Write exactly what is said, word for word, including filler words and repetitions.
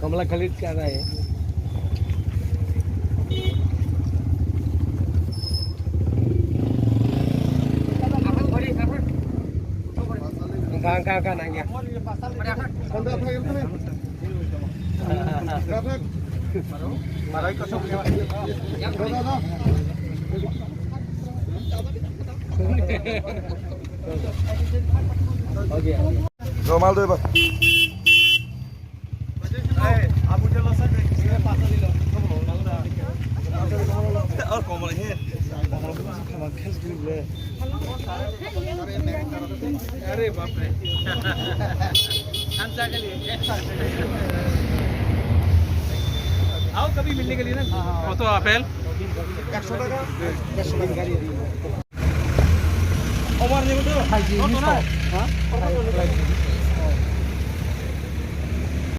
कमला खलीद क्या रहा है? कहाँ, कहाँ, कहाँ, कहाँ? Romal doi ba. अरे बाप रे। हम क्या के लिए? आओ कभी मिलने के लिए ना। কত আপেল? একশো টাকা। একশো টাকা। Over নেবে তো? কত না? হ্যাঁ?